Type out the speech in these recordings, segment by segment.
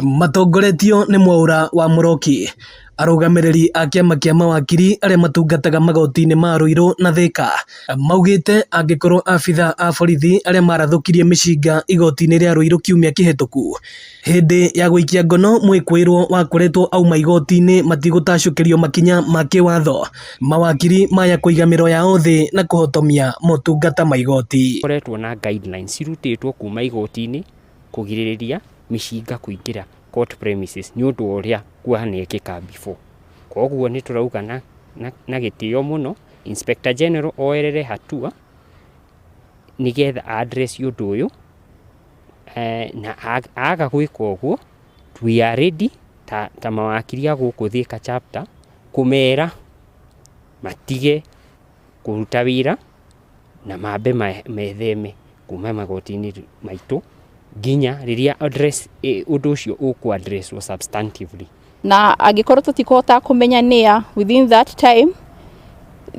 Matongoretio nĩ Mwaura wa Mũroki, arũgamĩrĩri a kĩama kĩa mawakiri arĩa matungataga magoti-inĩ ma Ruiru na Thika maugĩte angĩkorwo abithaa a borithi arĩa marathũkirie mĩcinga igoti-inĩ rĩa Ruiru kiumia kĩhĩtũku hĩndĩ ya gũikia ngono mwĩkũĩrwo wakoretwo auma igoti-inĩ matigũtacũkĩrio makinya ma kĩwatho, mawakiri maya kũiga mĩro yao thĩ na kũhotomia motungata ma igoti. Koretwo na guidelines cirutĩtwo kuma igoti-inĩ kũgirĩrĩria mĩcinga kũingĩra court premises nĩ ũndũ wa ũrĩa kwanekĩka before. Koguo nĩ tũrauga na gĩtĩo mũno Inspector General oerere hatua nĩgetha address ũndũ ũyũ, na aga gwĩka ũguo, we are ready ta mawakiri a gũkũ Thika chapter kũmera matige kũruta wĩra na mambe metheme kuma magoti-inĩ maitũ nginya rĩrĩa address ũndũ ũcio ũkũ addresswo substantively. Na angĩkorwo tũtikũhota kũmenya nĩa within that time,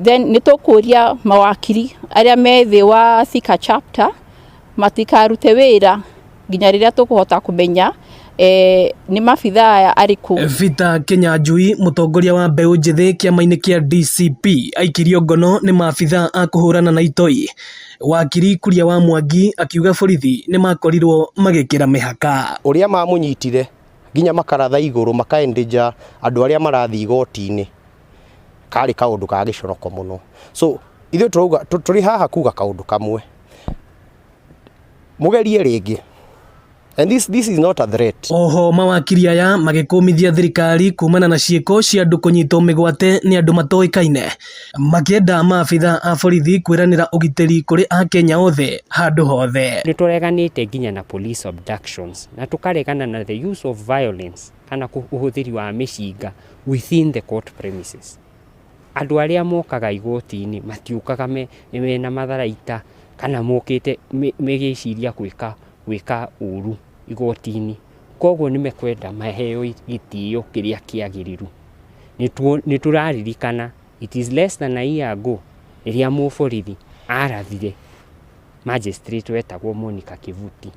then nĩ tũkũria mawakiri arĩa me thĩ wa Thika chapter matikarute wĩra nginya rĩrĩa tũkũhota kũmenya nĩ mabithaa aya arĩkũ. Peter Kinyanjui, mũtongoria wa mbeũ njĩthĩ kĩama-inĩ kĩa DCP, aikirio ngono nĩ maabithaa a kũhũrana na itoi. Wakiri Kuria wa Mwangi akiuga borithi nĩ makorirwo magĩkĩra mĩhaka. Ũrĩa mamũnyitire nginya makaratha igũrũ makaendeja andũ arĩa marathiĩ igoti-inĩ karĩ kaũndũ ka gĩconoko mũno. So ithuĩ tũrauga tũrĩ haha kuga kaũndũ kamwe, mũgerie rĩngĩ. And this is not a threat. Oho mawakiri aya magĩkũmithia thirikari kumana na ciĩko cia andũ kũnyitwo mĩgwate nĩ andũ matoĩkaine, makĩenda maabithaa a borithi kwĩranĩra ũgitĩri kũrĩ akenya othe handũ hothe. Nĩ tũreganĩte nginya na police abductions na tũkaregana na the use of violence kana ũhũthĩri wa mĩcinga within the court premises. Andũ arĩa mokaga igoti-inĩ matiũkaga mena matharaita kana mokĩte megĩciria gwĩka ũru igoti-inĩ. Koguo nĩ mekwenda maheo gĩtĩo kĩrĩa kĩagĩrĩru. Nĩ tũraririkana it is less than a year ago rĩrĩa mũborithi arathire magistrate wetagwo Monica Kivuti.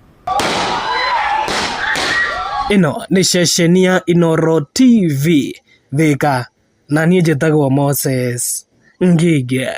Ĩno nĩ ceceni ya Inooro TV Thika, na niĩ njĩtagwo Moses Ngige.